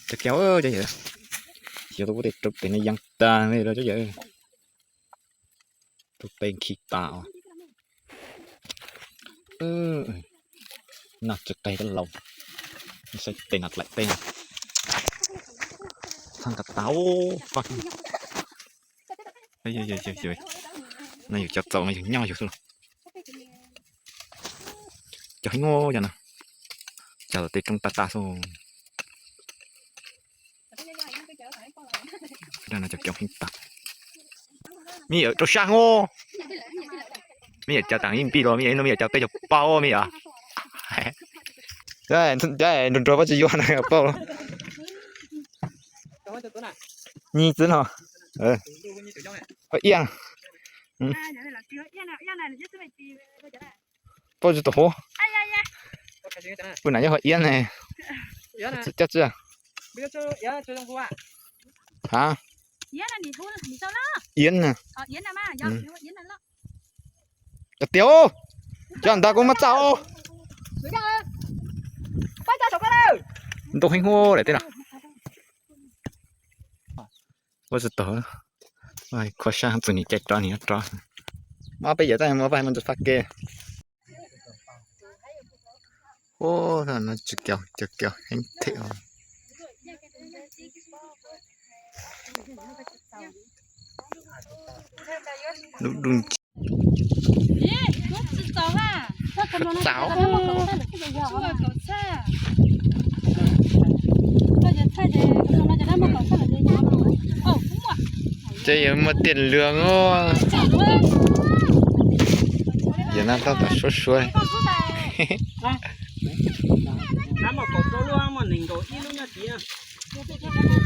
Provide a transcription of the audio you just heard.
ຈະແກ້ວເອີຍ ຈະເອີຍ ດຽວຕ້ອງໄດ້ຕົກເປັນຢ່າງຕາເລີຍເດີ ຈະເອີຍ ຕົກເປັນຂີ້ຕາເອີຍ ໜັກຈະໄກກັນເຫຼົ່າ ໃສ່ເຕັນອັດໄຫຼເຕັນ ທາງກະຕາ ໂອ້ ຟັກ ເອີຍ ເອີຍ ເອີຍ ເອີຍ ນາຍຢູ່ຈັບເຈົ້າ ນາຍຢູ່ຍາວຢູ່ ເຈົ້າໃຫ້ໂງ່ຢ່ານະ ເຈົ້າເຕະຕົງຕາຕາໂຊ ນາຍເຈົ້າເຈົ້າເຮັງຕາ ມີເຈົ້າຊ່າງໂງ່ ມີເຈົ້າຕ່າງຍິງປີໂລ ມີເຈົ້າເຕະເຈົ້າເປົ່າ ມີອ່ະ ໄດ້ ໄດ້ ໂດນຕົວວ່າຈະຢູ່ນະເປົ່າ ນີ້ຈັ່ງເນາະ ເອີ ເອີ ອຽງ ອືມ ບໍ່ຈຸໂຕໂຫ ປຸນນະ ຢ່າເອົາອຽງແນ່ ເຈົ້າເຈົ້າ ຮະ ອຽງນະ ອືມ ກະຕຽວ ຈານດາກູມາເຈົ້າ ມັນຕົກແຮງໂຫດເດ້ລະ ວ່າຈະຕໍ່ ວ່າຂໍຊ່າງຕົວນີ້ແຈກຕອນນີ້ຕອນ ມາໄປຢ່າໄດ້ ມາໄປມັນຈະຟັກເກ ໂອ້ ນັ້ນຈະແກ້ວ ຈະແກ້ວແຮງເທ່ ລຸງ ສາວ ເຈົ້າຢ່າມາເຕັ້ນເລື່ອງໂອ້ຍ ຢ່ານະ ຕ້ອງຕາຊ່ວຍໆ ໂອ້